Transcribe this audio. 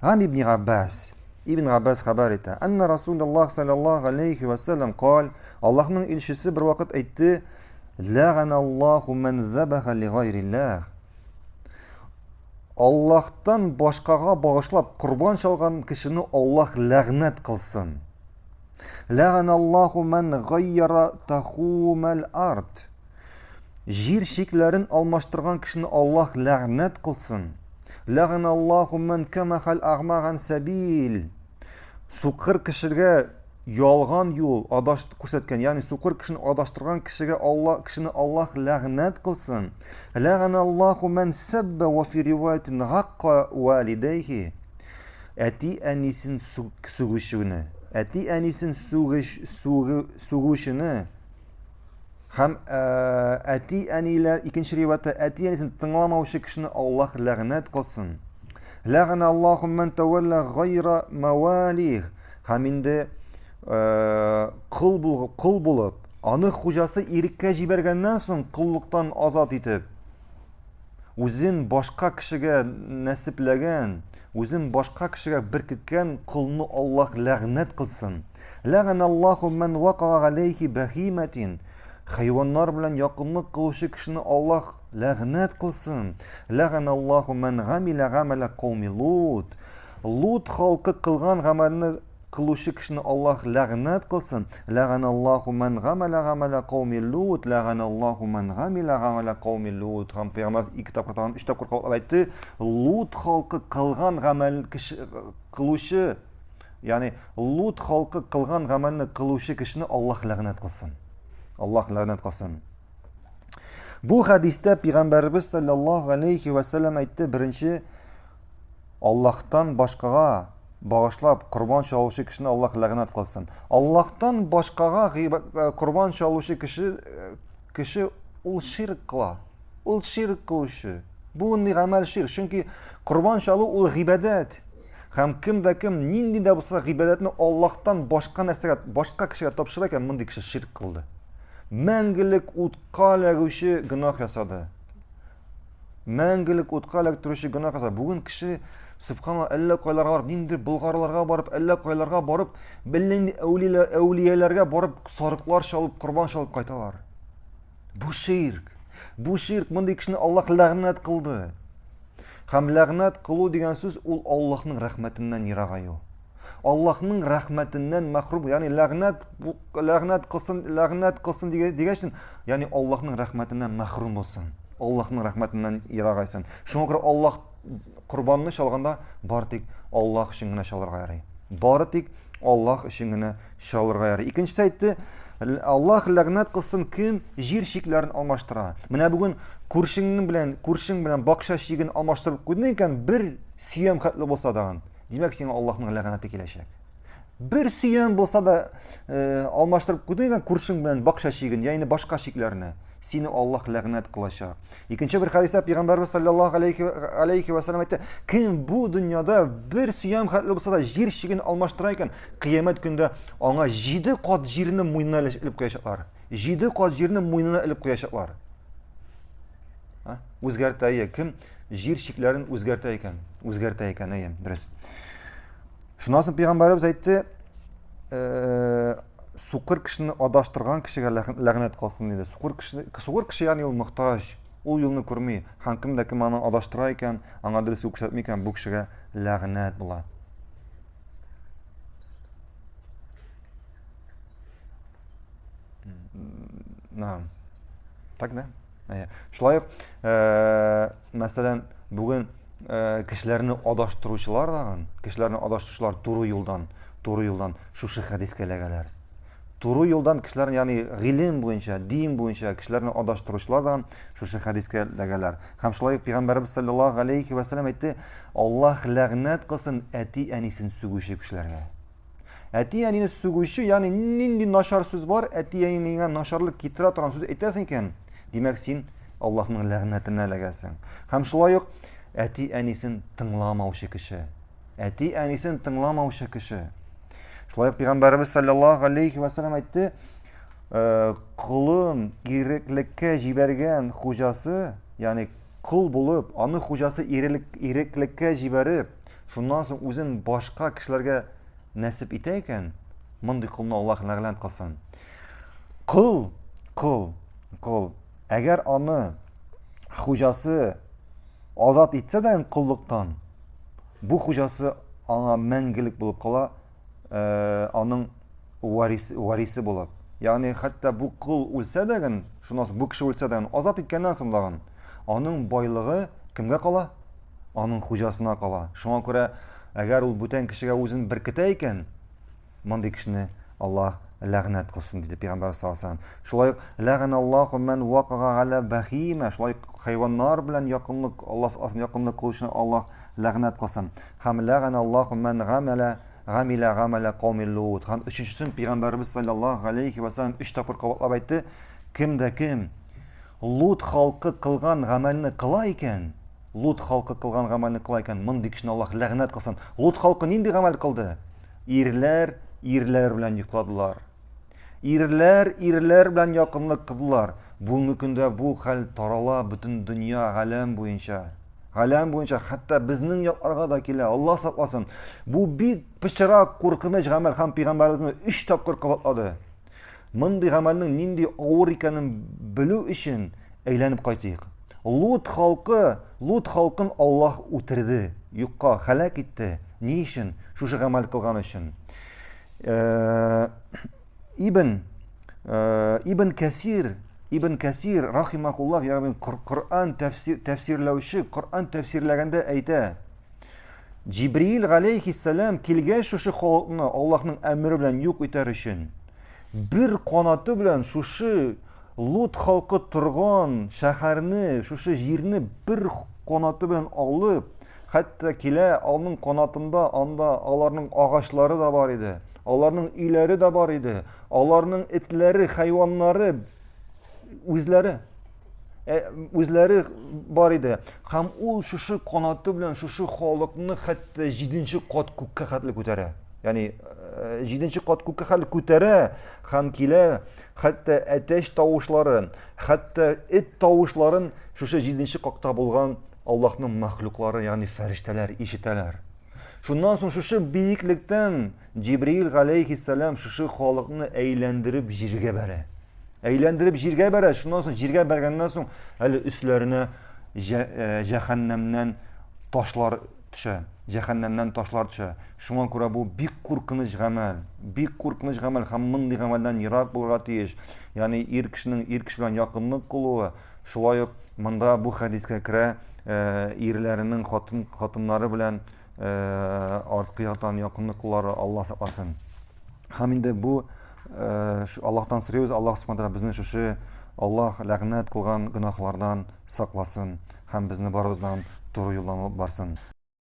Ган ибн Габбас. Ибн Габбас хәбәр итә. Анна Расулуллах саллаллаху алейхи ва саллям кал, Аллаһның илчесе бер вакыт әйтте, Ләганаллаху ман забаха ли гайриллах. Аллаһтан башкага багышлап корбан чалган кешене Аллаһ ләгънәт кылсын. Ләганаллаху ман гайяра тахумал ард. Җир чикләрен алмаштырган кешене Аллаһ ләгънәт кылсын. Ләганаллаху ман камахал агмаган сабил. Сукыр кешегә ялган юл адаш күрсәткән, ягъни сукыр кешене адаштырган кешегә Аллаһ кешене Аллаһ ләгънәт кылсын. Ләганаллаху ман сабба ва фи риваятин гакка валидайхи. Әти әнисен сүгүчене, әти әнисен сүгүч сүгүчене Һәм әти-әниләр, икенче риваятта әти-әнисен тыңламаучы кешене Аллаһ ләгънәт кылсын. Ләгънә Аллаһу ман тавалла гайра мавалих. Һәм инде кол булып, кол булып, аны хуҗасы иреккә җибәргәннән соң коллыктан азат итеп, үзен башка кешегә нәсепләгән, үзен башка кешегә беркеткән колны Аллаһ ләгънәт кылсын. Ләгънәллаһу ман вакага галәйхи бәһимәтин. Хайваннар белән якынлык кылучы кешене Аллаһ ләгънәт кылсын. Ләгънәллаһу ман гамилә гамәлә кауми Лут. Лут халкы кылган гамәлне кылучы кешене Аллаһ ләгънәт кылсын. Ләгънәллаһу ман гамәлә гамәлә кауми Лут. Ләгънәллаһу ман гамилә гамәлә кауми Лут. Һәм пәйгамбәр ике тапкыр тагын өч тапкыр кабатлап әйтте. Лут халкы кылган гамәл кеше кылучы Ягъни Лут халкы кылган гамәлне кылучы кешене Аллаһ ләгънәт кылсын. Аллаһ ләгънәт кылсын. Бу хәдистә пәйгамбәребез саллаллаһу алейхи ва саллям әйтте, беренче Аллаһтан башкага багышлап корбан чалучы кешене Аллаһ ләгънәт кылсын. Аллаһтан башкага э, корбан чалучы кеше э, кеше ул ширк кыла. Ул ширк кылучы. Бу ни гамәл ширк, чөнки корбан чалу ул гыйбадәт. Һәм кем дә кем нинди дә булса гыйбадәтне Аллаһтан башка нәрсәгә, башка кешегә тапшыра икән, мондый кеше ширк кылды. Мәңгелек утка эләгүче гөнаһ ясады. Мәңгелек утка эләктерүче гөнаһ ясады. Бүген кеше субханалла әллә кайларга барып, ниндидер болгарларга барып, әллә кайларга барып, әллә нинди әүлияләргә барып, сарыклар чалып, корбан чалып кайталар. Бу ширк. Бу ширк, мондый кешене Аллаһ ләгънәт кылды. Һәм ләгънәт кылу дигән сүз ул Аллаһның рәхмәтеннән ерагаю. Аллаһның рәхмәтеннән мәхрүм, ягъни ләгънәт ләгънәт кылсын, ләгънәт кылсын дигәч, ягъни Аллаһның рәхмәтеннән мәхрүм булсын. Аллаһның рәхмәтеннән ерагайсын. Шуңа күрә Аллаһ корбанны чалганда бары тик Аллаһ өчен генә чалырга ярый. Бары тик Аллаһ өчен генә чалырга ярый. Икенчесе әйтте, Аллаһ ләгънәт кылсын, кем җир чикләрен алмаштыра. Менә бүген күршеңнең белән, күршең белән бакча чиген алмаштырып куйдың икән, бер сөям хәтле булса да, димәк, сиңа Аллаһның ләгънәте киләчәк. Бер сөям булса да э, алмаштырып куйдың икән күршең белән бакча чиген, яисә башка чикләрне, сине Аллаһ ләгънәт кылачак. Икенче бер хәдистә пәйгамбәрбез саллаллаһу алейхи алейхи ва саллям әйтте, кем бу дөньяда бер сөям хәтле булса да җир чиген алмаштыра икән, кыямәт көндә аңа җиде кат җирне муенына элеп куячаклар. Җиде кат җирне муенына элеп куячаклар. Үзгәртә, әйе, кем җир чикләрен үзгәртә икән? Үзгәртә икән, әйе, дөрес. Шуннан соң пәйгамбәребез әйтте, э, сукыр кешене адаштырган кешегә ләгънәт кылсын диде. Сукыр кеше, сукыр кеше ягъни ул мохтаҗ, ул юлны күрми. Һәм кем дә кем аны адаштыра икән, аңа дөрес юл күрсәтми икән, бу кешегә ләгънәт була. На. Так, да? Шулай ук, э, мәсәлән, бүген э, кешеләрне адаштыручылар дагын, кешеләрне адаштыручылар туры юлдан, туры юлдан шушы хәдискә эләгәләр. Туры юлдан кешеләрне, ягъни гыйлем буенча, дин буенча кешеләрне адаштыручылар да шушы хәдискә эләгәләр. Һәм шулай ук пәйгамбәребез саллаллаһу алейхи ва саллям әйтте, Аллаһ ләгънәт кылсын әти-әнисен сүгүче кешеләргә. Әти-әнине сүгүче, ягъни нинди начар сүз бар, әти-әниңә начарлык китерә торган сүз әйтәсең икән, димәк син Аллаһның ләгънәтенә эләгәсең. Һәм шулай ук әти-әнисен тыңламаучы кеше. Әти-әнисен тыңламаучы кеше. Шулай ук пәйгамбәребез саллаллаһу алейхи ва саллям әйтте, «Э, колын иреклеккә җибәргән хуҗасы, ягъни кол булып, аны хуҗасы иреклеккә җибәреп, Шуннан соң үзен башка кешеләргә нәсеп итә икән, мондый колны Аллаһ ләгънәт кылсын. Кол, кол, кол, әгәр аны хуҗасы азат итсә дә коллыктан, бу хуҗасы аңа мәңгелек булып кала, э, аның варис, варисы булып. Ягъни хәтта бу кол үлсә дә ген, шуннан соң бу кеше үлсә дә, азат иткәннән соң дагын, аның байлыгы кемгә кала? Аның хуҗасына кала. Шуңа күрә, әгәр ул бүтән кешегә үзен беркетә икән, мондый кешене Аллаһ ләгънәт кылсын, диде пәйгамбәр саллаллаһу алейһи ва Шулай ук ләгъналлаһу ман вакага аля бахима, шулай ук хайваннар белән якынлык, Аллаһ сакласын, якынлык кылучыны Аллаһ ләгънәт кылсын. Һәм ләгъналлаһу ман гамәлә гамилә гамәлә каумил Лут. Һәм өченчесен пәйгамбәребез саллаллаһу алейхи ва саллям өч тапкыр кабатлап әйтте, кем дә кем Лут халкы кылган гамәлне кыла икән, Лут халкы кылган гамәлне кыла икән, мондый кешене Аллаһ ләгънәт кылсын. Лут халкы нинди гамәл кылды? Ирләр ирләр белән йокладылар. Ирләр ирләр белән якынлык кылдылар. Бүгенге көндә бу хәл тарала бөтен дөнья, галәм буенча. Галәм буенча, хәтта безнең якларга да килә. Аллаһ сакласын. Бу бик пычрак, куркыныч гамәл һәм пәйгамбәребезне өч тапкыр кабатлады. Мондый гамәлнең нинди авыр икәнен белү өчен әйләнеп кайтыйк. Лут халкы, Лут халкын Аллаһ үтерде, юкка һәлак итте. Ни өчен? Шушы гамәл кылган өчен. Э, Ибн э, Ибн Кәсир, Ибн Кәсир рахимахуллах, ягъни Коръән тәфсир, тәфсирләүче, Коръән тәфсирләгәндә әйтә: Җибриил галәйһиссәлам килгәч шушы халыкны Аллаһның әмере белән юк итәр өчен, бер канаты белән шушы Лут халкы торган шәһәрне, шушы җирне бер канаты белән алып, хәтта килә аның канатында анда аларның агачлары да бар иде, аларның өйләре дә бар иде, аларның этләре, хайваннары үзләре Э, үзләре бар иде. Һәм ул шушы канаты белән шушы халыкны хәтта җиденче кат күккә хәтле күтәрә. Ягъни э, җиденче кат күккә хәтле күтәрә һәм килә хәтта әтәч тавышларын, хәтта эт тавышларын шушы җиденче катта булган Аллаһның мәхлуклары, ягъни фәрештәләр ишетәләр. Шуннан соң шушы биеклектән Җибриил галәйһиссәлам шушы халыкны әйләндереп җиргә бәрә. Әйләндереп җиргә бәрә, шуннан соң җиргә бәргәннән соң әле өсләренә э, җәһәннәмнән ташлар төшә. Җәһәннәмнән ташлар төшә. Шуңа күрә бу бик куркыныч гамәл. Бик куркыныч гамәл һәм мондый гамәлдән ерак булырга тиеш. Ягъни ир кешенең ир кеше белән якынлык кылуы, шулай ук монда бу хәдискә керә э, ирләренең хатын хатыннары белән э, арткы яктан якынлык кылулары, Аллаһ сакласын. Һәм инде бу э, Аллаһтан сорыйбыз, Аллаһ Субхану безне шушы Аллаһ ләгънәт кылган гөнаһлардан сакласын һәм безне барыбыздан туры юлдан алып барсын.